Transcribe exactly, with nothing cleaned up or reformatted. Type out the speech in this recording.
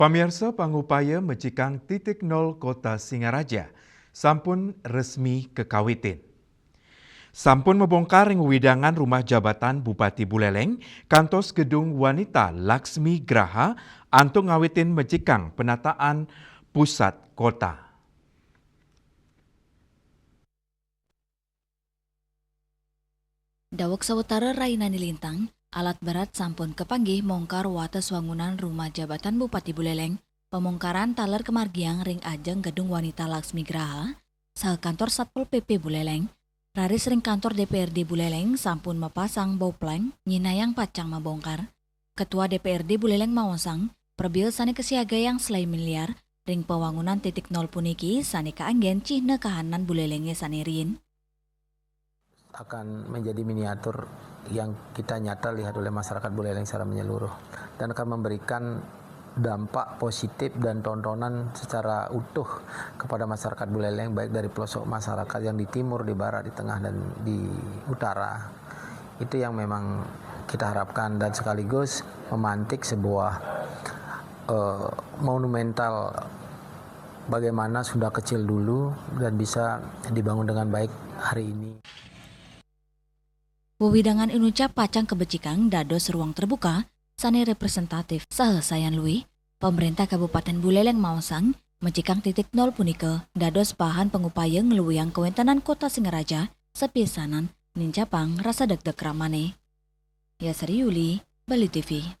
Pamirsa, pangupaya mejikang titik nol Kota Singaraja sampun resmi kekawitin. Sampun mabongkar ring wewidangan Rumah Jabatan Bupati Buleleng kantos Gedung Wanita Laksmi Graha antuk ngawitin mejikang penataan pusat kota. Daweg sawetara rainane lintang, alat berat sampun kapanggih mongkar wates wangunan Rumah Jabatan Bupati Buleleng. Pamongkaran taler kamargiang ring ajeng Gedung Wanita Laksmi Graha saha kantor Satpol P P Buleleng. Raris ring kantor D P R D Buleleng sampun mapasang bau pleng, nyinayang pacang mabongkar. Ketua D P R D Buleleng maosang, prabéa sane kasiagayang selaé miliar ring pawangunan titik nol puniki sane kaanggen cihna kahanan Bulelenge sane riin. Akan menjadi miniatur yang kita nyata lihat oleh masyarakat Buleleng secara menyeluruh dan akan memberikan dampak positif dan tontonan secara utuh kepada masyarakat Buleleng, baik dari pelosok masyarakat yang di timur, di barat, di tengah, dan di utara. Itu yang memang kita harapkan dan sekaligus memantik sebuah eh, monumental bagaimana Sunda kecil dulu dan bisa dibangun dengan baik hari ini. Wewidangan inucap pacang kabecikang dados ruang terbuka sane representatif saha sayan luih. Pemerintah Kabupaten Buleleng maosang, mejikang titik nol punika dados bahan pangupaya ngluihang kawentenan Kota Singaraja sapisanan nincapang rasa degdeg ramane. Yasri Yuli, Bali T V.